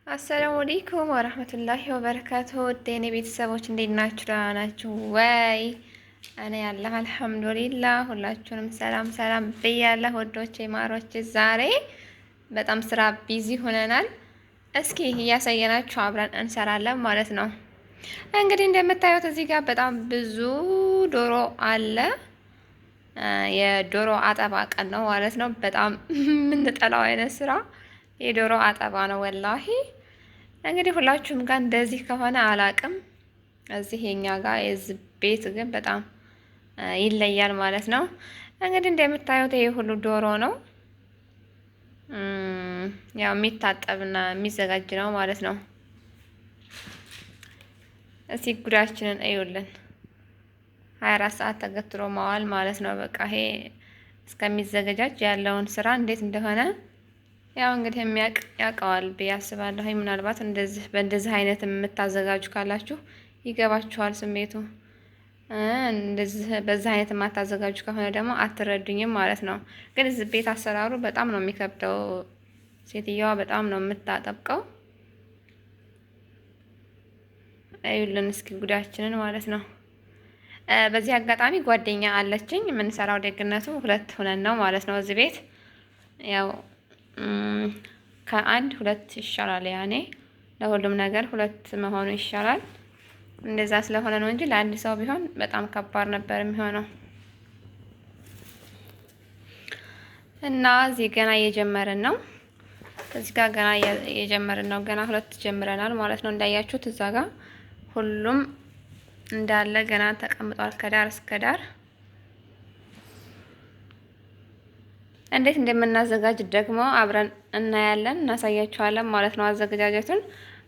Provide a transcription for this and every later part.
السلام عليكم ورحمة الله وبركاته። የኔ ቤተሰቦች እንዴት ናችሁ? ደህና ናችሁ ወይ? እኔ ያለሁ الحمد لله። ሁላችሁንም ሰላም ሰላም ብያለሁ ወዶቼ ማሮቼ። ዛሬ በጣም ስራ busy ሆነናል። እስኪ እያሳየናችሁ አብረን እንሰራለን ማለት ነው። እንግዲህ እንደምታዩት እዚህ ጋር በጣም ብዙ ዶሮ አለ። የዶሮ አጠባ ቀን ነው ማለት ነው። በጣም የምንጠላው አይነት ስራ የዶሮ አጠባ ነው ወላሂ። እንግዲህ ሁላችሁም ጋር እንደዚህ ከሆነ አላቅም። እዚህ የኛ ጋር የዚህ ቤት ግን በጣም ይለያል ማለት ነው። እንግዲህ እንደምታዩት ይሄ ሁሉ ዶሮ ነው። ያው የሚታጠብና የሚዘጋጅ ነው ማለት ነው። እስኪ ጉዳችንን እዩልን። 24 ሰዓት ተገትሮ መዋል ማለት ነው። በቃ ይሄ እስከሚዘገጃጅ ያለውን ስራ እንዴት እንደሆነ ያው እንግዲህ የሚያውቅ ያውቀዋል ብዬ አስባለሁ። ምናልባት እንደዚህ በእንደዚህ አይነት የምታዘጋጁ ካላችሁ ይገባችኋል ስሜቱ። እንደዚህ በዚህ አይነት የማታዘጋጁ ከሆነ ደግሞ አትረዱኝም ማለት ነው። ግን እዚህ ቤት አሰራሩ በጣም ነው የሚከብደው። ሴትየዋ በጣም ነው የምታጠብቀው። እዩልን እስኪ ጉዳችንን ማለት ነው። በዚህ አጋጣሚ ጓደኛ አለችኝ። የምንሰራው ደግነቱ ሁለት ሆነን ነው ማለት ነው። እዚህ ቤት ያው ከአንድ ሁለት ይሻላል። ያኔ ለሁሉም ነገር ሁለት መሆኑ ይሻላል። እንደዛ ስለሆነ ነው እንጂ ለአንድ ሰው ቢሆን በጣም ከባድ ነበር የሚሆነው። እና እዚህ ገና እየጀመርን ነው። እዚህ ጋር ገና እየጀመርን ነው። ገና ሁለት ጀምረናል ማለት ነው። እንዳያችሁት እዛ ጋር ሁሉም እንዳለ ገና ተቀምጧል ከዳር እስከ ዳር። እንዴት እንደምናዘጋጅ ደግሞ አብረን እናያለን፣ እናሳያችኋለን ማለት ነው። አዘገጃጀቱን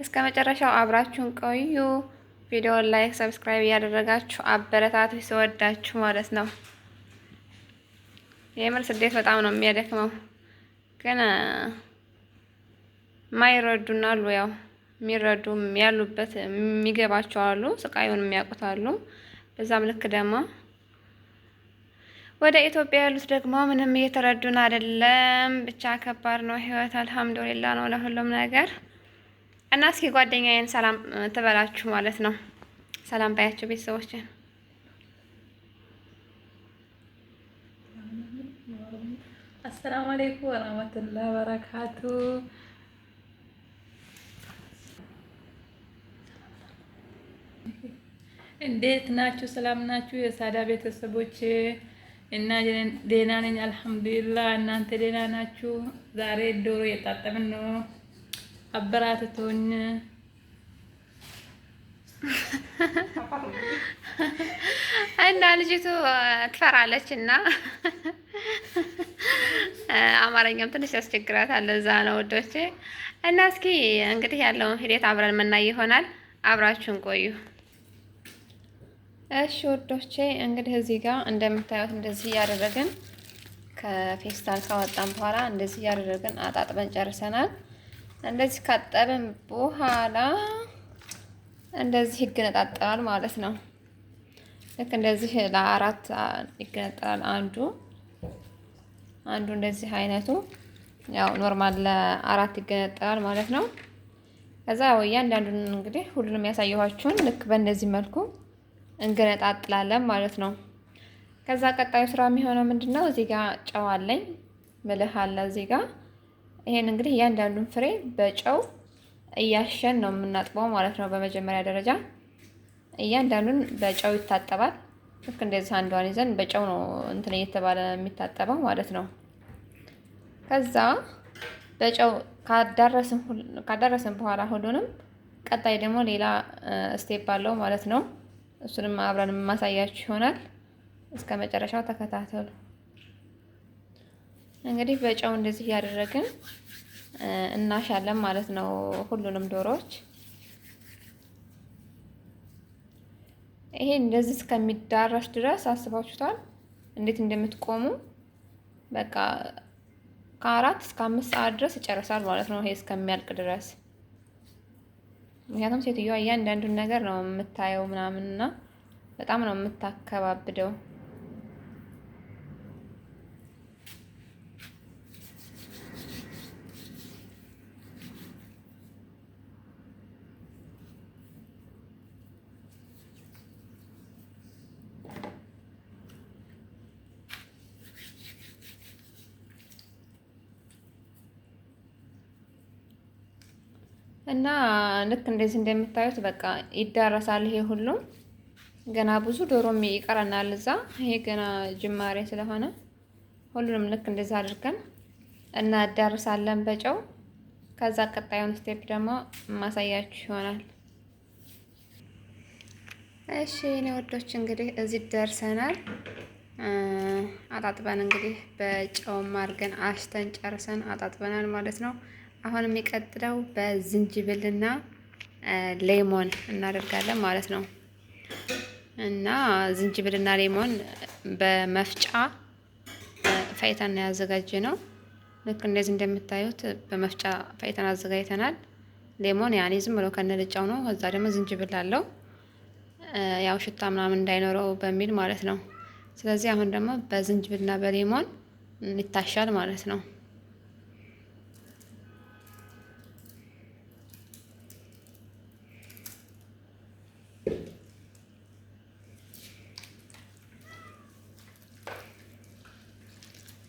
እስከ መጨረሻው አብራችሁን ቆዩ። ቪዲዮውን like፣ subscribe እያደረጋችሁ አበረታቱ ስወዳችሁ ማለት ነው። የምር ስደት በጣም ነው የሚያደክመው፣ ግን ማይረዱና አሉ። ያው የሚረዱ ያሉበት የሚገባቸው አሉ፣ ስቃዩን የሚያውቁት አሉ። በዛም ልክ ደግሞ ወደ ኢትዮጵያ ያሉት ደግሞ ምንም እየተረዱን አይደለም። ብቻ ከባድ ነው ህይወት። አልሐምዱሊላ ነው ለሁሉም ነገር። እና እስኪ ጓደኛዬን ሰላም ትበላችሁ ማለት ነው። ሰላም ባያቸው ቤተሰቦችን። አሰላሙ አለይኩም ወራህመቱላሂ ወበረካቱ። እንዴት ናችሁ? ሰላም ናችሁ? የሳዳ ቤተሰቦች እና ደህና ነኝ አልሐምዱሊላህ። እናንተ ደህና ናችሁ? ዛሬ ዶሮ እየጣጠብን ነው። አበራትቶኝ እና ልጅቱ ትፈራለች እና አማርኛም ትንሽ ያስቸግራታል። እዛ ነው ወዶቼ። እና እስኪ እንግዲህ ያለውን ሂደት አብረን የምናይ ይሆናል። አብራችሁን ቆዩ። እሺ ወዶቼ፣ እንግዲህ እዚህ ጋር እንደምታዩት እንደዚህ እያደረግን ከፌስታል ካወጣን በኋላ እንደዚህ እያደረግን አጣጥበን ጨርሰናል። እንደዚህ ካጠብን በኋላ እንደዚህ ይገነጣጠላል ማለት ነው። ልክ እንደዚህ ለአራት ይገነጠላል። አንዱ አንዱ እንደዚህ አይነቱ ያው normal ለአራት ይገነጠላል ማለት ነው። ከዛ ያው እያንዳንዱን እንግዲህ ሁሉንም ያሳየኋችሁን ልክ በእንደዚህ መልኩ እንገነጣጥላለን ማለት ነው። ከዛ ቀጣዩ ስራ የሚሆነው ምንድነው? እዚህ ጋር ጨው አለኝ፣ ملح አለ እዚህ ጋር። ይሄን እንግዲህ እያንዳንዱን ፍሬ በጨው እያሸን ነው የምናጥበው ማለት ነው። በመጀመሪያ ደረጃ እያንዳንዱን በጨው ይታጠባል። ልክ እንደዚህ አንዷን ይዘን በጨው ነው እንትን እየተባለ የሚታጠበው ማለት ነው። ከዛ በጨው ካዳረስን በኋላ ሁሉንም ቀጣይ ደግሞ ሌላ step አለው ማለት ነው። እሱንም አብረን የማሳያችሁ ይሆናል። እስከ መጨረሻው ተከታተሉ። እንግዲህ በጨው እንደዚህ እያደረግን እናሻለን ማለት ነው ሁሉንም ዶሮዎች። ይሄ እንደዚህ እስከሚዳረስ ድረስ አስባችሁታል እንዴት እንደምትቆሙ። በቃ ከ4 እስከ 5 ሰዓት ድረስ ይጨርሳል ማለት ነው ይሄ እስከሚያልቅ ድረስ። ምክንያቱም ሴትዮዋ እያንዳንዱን ነገር ነው የምታየው ምናምንና በጣም ነው የምታከባብደው። እና ልክ እንደዚህ እንደምታዩት በቃ ይዳረሳል። ይሄ ሁሉም ገና ብዙ ዶሮም ይቀረናል እዛ። ይሄ ገና ጅማሬ ስለሆነ ሁሉንም ልክ እንደዚህ አድርገን እናዳርሳለን በጨው። ከዛ ቀጣዩን step ደግሞ ማሳያችሁ ይሆናል። እሺ የኔ ወዶች እንግዲህ እዚህ ደርሰናል። አጣጥበን እንግዲህ በጨውም አድርገን አሽተን ጨርሰን አጣጥበናል ማለት ነው። አሁን የሚቀጥለው በዝንጅብልና lemon እናደርጋለን ማለት ነው። እና ዝንጅብልና lemon በመፍጫ ፈጭተን ያዘጋጀነው። ልክ እንደዚህ እንደምታዩት በመፍጫ ፈጭተን አዘጋጅተናል። lemon ያኔ ዝም ብሎ ከነልጫው ነው። ከዛ ደግሞ ዝንጅብል አለው ያው ሽታ ምናምን እንዳይኖረው በሚል ማለት ነው። ስለዚህ አሁን ደግሞ በዝንጅብልና በ lemon ይታሻል ማለት ነው።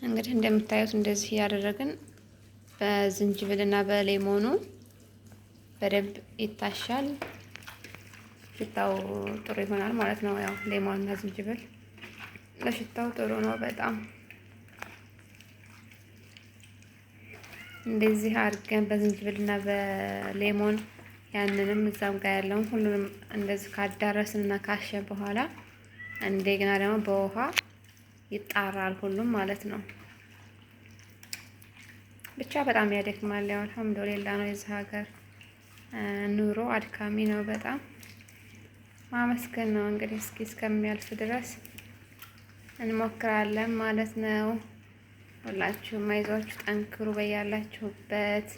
እንግዲህ እንደምታዩት እንደዚህ እያደረግን በዝንጅብልና በሌሞኑ በደንብ ይታሻል። ሽታው ጥሩ ይሆናል ማለት ነው። ያው ሌሞንና ዝንጅብል ለሽታው ጥሩ ነው በጣም። እንደዚህ አድርገን በዝንጅብልና በሌሞን ያንንም እዛም ጋር ያለውን ሁሉንም እንደዚህ ካዳረስንና ካሸን በኋላ እንደገና ደግሞ በውሃ ይጣራል ሁሉም ማለት ነው። ብቻ በጣም ያደክማል። ያው አልሐምዱሊላህ ነው። የዚህ ሀገር ኑሮ አድካሚ ነው በጣም ማመስገን ነው። እንግዲህ እስኪ እስከሚያልፍ ድረስ እንሞክራለን ማለት ነው። ሁላችሁም አይዟችሁ፣ ጠንክሩ በያላችሁበት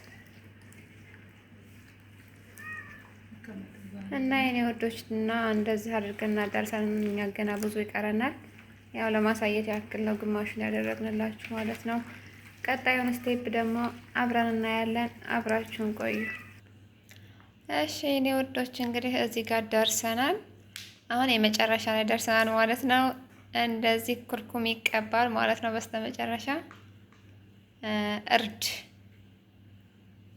እና የኔ ወዶች እና እንደዚህ አድርገን እናዳርሳለን። እኛ ገና ብዙ ይቀረናል። ያው ለማሳየት ያክል ነው ግማሹን ያደረግንላችሁ ማለት ነው። ቀጣዩን step ደግሞ አብረን እናያለን። አብራችሁን ቆዩ። እሺ የኔ ወዶች እንግዲህ እዚህ ጋር ደርሰናል። አሁን የመጨረሻ ላይ ደርሰናል ማለት ነው። እንደዚህ ኩርኩም ይቀባል ማለት ነው። በስተመጨረሻ እርድ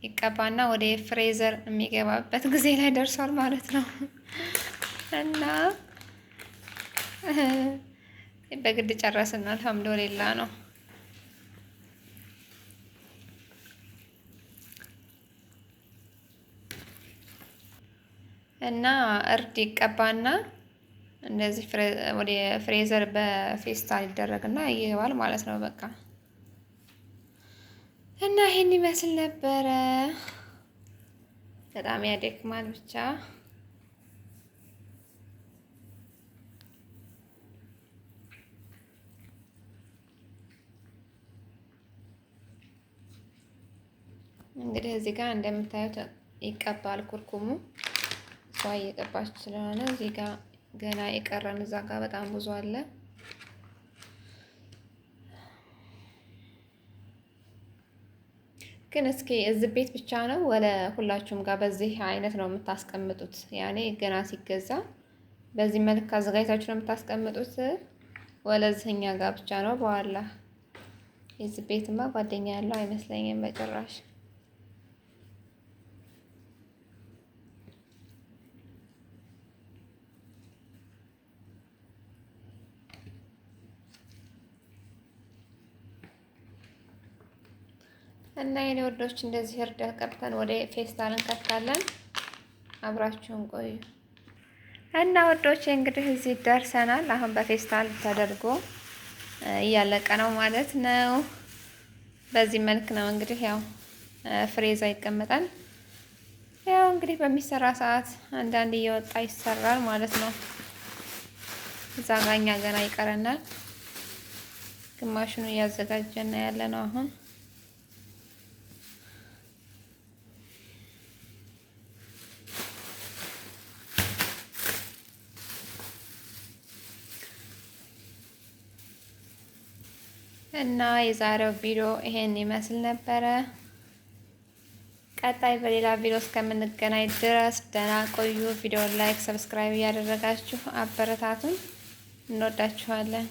ይቀባና ወደ freezer የሚገባበት ጊዜ ላይ ደርሷል ማለት ነው። እና በግድ ጨረስን፣ አልሐምዱሊላህ ነው። እና እርድ ይቀባና እንደዚህ ወደ freezer በፌስታል ይደረግና ይገባል ማለት ነው። በቃ እና ይሄን ይመስል ነበረ። በጣም ያደክማል ብቻ። እንግዲህ እዚህ ጋር እንደምታዩት ይቀባል ኩርኩሙ። እሷ እየቀባች ስለሆነ እዚህ ጋር ገና የቀረን እዛ ጋር በጣም ብዙ አለ። ግን እስኪ እዚህ ቤት ብቻ ነው ወለ ሁላችሁም ጋር በዚህ አይነት ነው የምታስቀምጡት? ያኔ ገና ሲገዛ በዚህ መልክ አዘጋጅታችሁ ነው የምታስቀምጡት ወለ እዚህኛ ጋር ብቻ ነው? በኋላ የዚህ ቤትማ ጓደኛ ያለው አይመስለኝም በጭራሽ። እና የኔ ወዶች እንደዚህ እርድ ቀብተን ወደ ፌስታል እንከታለን። አብራችሁን ቆዩ። እና ወዶች እንግዲህ እዚህ ደርሰናል። አሁን በፌስታል ተደርጎ እያለቀ ነው ማለት ነው። በዚህ መልክ ነው እንግዲህ ያው ፍሬዛ ይቀመጣል። ያው እንግዲህ በሚሰራ ሰዓት አንዳንድ እየወጣ ይሰራል ማለት ነው። እዛ ጋ እኛ ገና ይቀረናል። ግማሹን እያዘጋጀን ያለ ነው አሁን። እና የዛሬው ቪዲዮ ይሄን ይመስል ነበረ። ቀጣይ በሌላ ቪዲዮ እስከምንገናኝ ድረስ ደህና ቆዩ። ቪዲዮ like፣ subscribe እያደረጋችሁ አበረታቱን። እንወዳችኋለን።